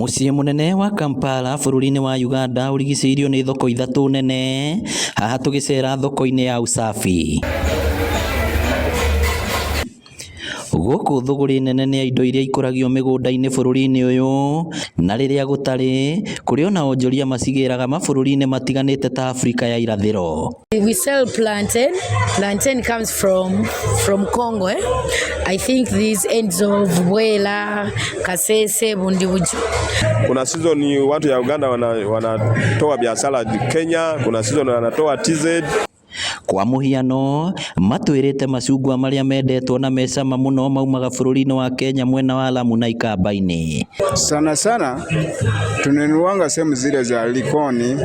Mũciĩ mũnene wa Kampala bũrũri-inĩ wa Uganda ũrigicĩirio nĩ thoko ithatũ nene. Haha tũgĩcera thoko-inĩ ya Usafi. Gũkũ thũgũrĩ nene nĩ ya indo iria ikũragio mĩgũnda-inĩ bũrũri-inĩ ũyũ, na rĩrĩa gũtarĩ, kũrĩ ona onjoria macigĩraga mabũrũri-inĩ matiganĩte ta Afrika ya irathĩro. We sell plantain. Plantain comes from Congo. Eh? I think these ends of Bwera, Kasese, Bundibugyo. Kuna season watu ya Uganda wanatoa biashara Kenya, kuna season wanatoa TZ. Kwa mũhiano, matwĩrĩte macungwa marĩa mendetwo na me cama mũno maumaga bũrũri-inĩ wa Kenya mwena wa Lamu na Ikamba-inĩ. Sana sana tunanunuanga sehemu zile za Likoni,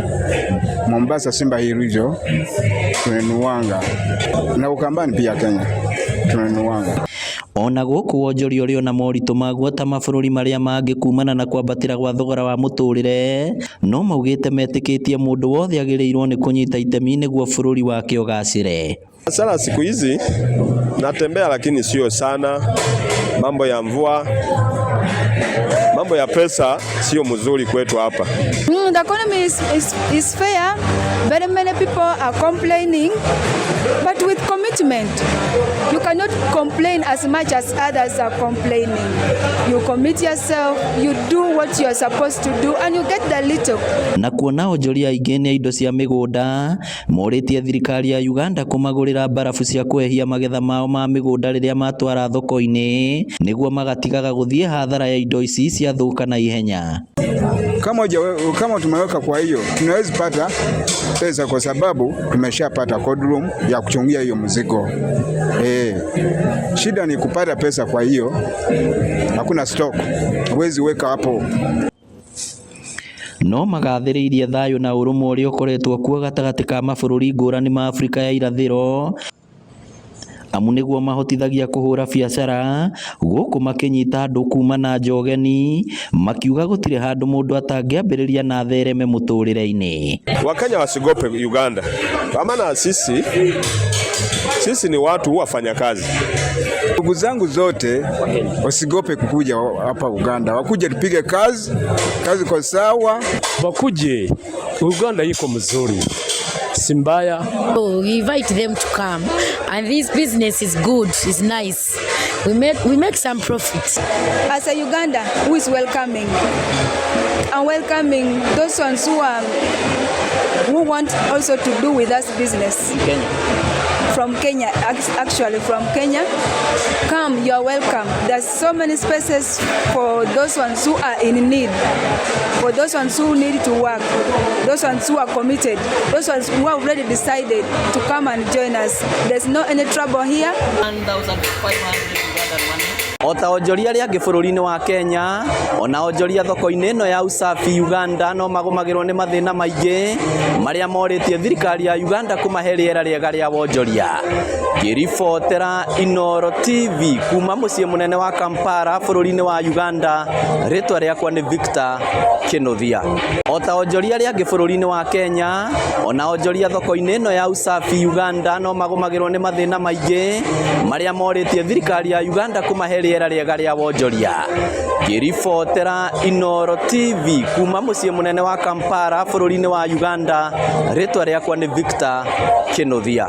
Mombasa, Simba Hill tunanunuanga na Ukambani pia Kenya tunanunuanga. Ona gũkũ wonjoria ũrĩ ona moritũ maguo ta mabũrũri marĩa mangĩ kumana na kwambatĩra gwa thogora wa mũtũrĩre, no maugĩte metĩkĩtie mũndũ wothe agĩrĩirwo nĩ kũnyita itemi nĩguo bũrũri wake ũgacĩre. Biashara siku hizi natembea, lakini sio sana. Mambo ya mvua, mambo ya pesa sio mzuri kwetu hapa. The economy is fair. Very many people are complaining, but with commitment. You cannot complain as much as others are complaining. You commit yourself, you do what you are supposed to do, and you get the little. Na kuona onjoria aingĩ nĩ a indo cia mĩgũnda, morĩtie thirikari ya Uganda kũmagũrĩra mbarabu cia kũhehia magetha mao ma mĩgũnda rĩrĩa matwara thoko-inĩ nĩguo magatigaga gũthiĩ hathara ya indo ici ciathũka na ihenya. Kama tumeweka kwa hiyo tunaweza pata pesa kwa sababu tumeshapata cold room ya kuchungia hiyo mzigo. Shida ni kupata pesa, kwa hiyo hakuna stock, huwezi weka hapo. No magathĩrĩirie thayũ na ũrũmwe ũrĩa ũkoretwo kuo gatagatĩ ka mabũrũri ngũrani ma Afrika ya irathĩro amu nĩguo mahotithagia kũhũra biacara gũkũ makĩnyita andũ kuma na nja ũgeni makiuga gũtirĩ handũ mũndũ atangĩambĩrĩria na athereme mũtũrĩre-inĩ. Wakenya wasigope Uganda, kwa maana sisi ni watu wafanya kazi. Ndugu zangu zote wasigope kukuja hapa Uganda, wakuje tupige kazi, kazi kwa sawa. Wakuje Uganda iko mzuri, si mbaya. So we invite them to come, and this business is good, is nice. We make some profit. As a Uganda who is welcoming and welcoming those ones who want also to do with us business. Kenya. From Kenya, actually from Kenya. Come, you are welcome. There's so many spaces for those ones who are in need, for those ones who need to work, those ones who are committed, those ones who have already decided to come and join us. There's no any trouble here. 1,500 Ugandan money. O ta onjoria arĩa angĩ bũrũri-inĩ wa Kenya, ona onjoria thoko-inĩ ĩno ya Usafi Uganda no magũmagĩrwo nĩ mathĩna maingĩ marĩa morĩtie thirikari ya Uganda kũmahe rĩera rĩega rĩa wonjoria. Ngĩribotera Inooro TV kuma mũciĩ mũnene wa Kampala bũrũri-inĩ wa Uganda, rĩtwa rĩakwa nĩ Victor Kĩnuthia. O ta onjoria arĩa angĩ bũrũri-inĩ wa Kenya, ona onjoria thoko-inĩ ĩno ya Usafi Uganda no magũmagĩrwo nĩ mathĩna maingĩ marĩa morĩtie thirikari ya Uganda kũmahe rĩera rĩega rĩa wonjoria. Ngĩribotera Inooro TV kuma mũciĩ mũnene wa Kampala bũrũri-inĩ wa Uganda, rĩtwa rĩakwa nĩ Victor Kĩnuthia.